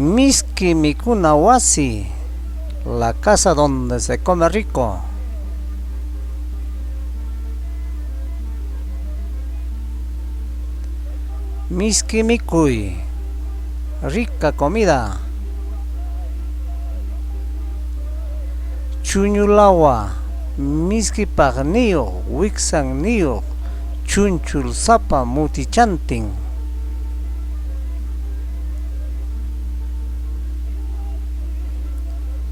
Miski mikuna wasi, la casa donde se come rico. Miski mikuy, rica comida. Chuñulawa, miski paqniyuq, wiksanniyuq, chunchulsapa mutichantin.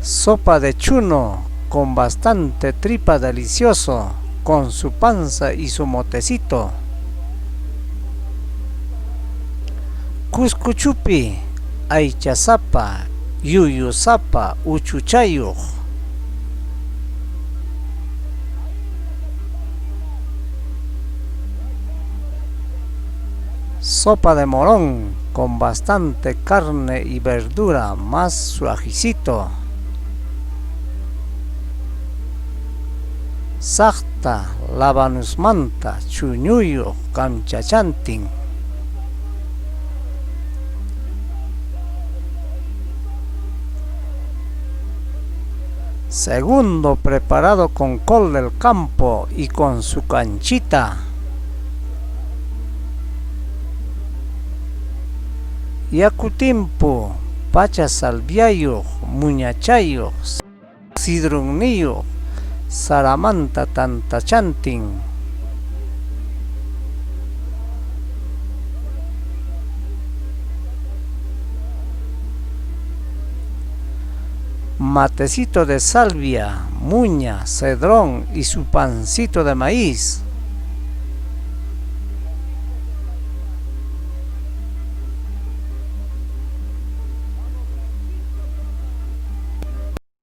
Sopa de chuno con bastante tripa delicioso, con su panza y su motecito. Cuscuchupi, aychasapa, yuyusapa, uchuchayuq. Sopa de morón con bastante carne y verdura más su ajicito. Saqta labanusmanta chuñuyuq kamchachantin. Segundo preparado con col del campo y con su canchita. Yaku timpu, pacha salviayuq, muñachayuq, sidrunniyuq, saramanta tantachantin. Matecito de salvia, muña, cedrón y su pancito de maíz.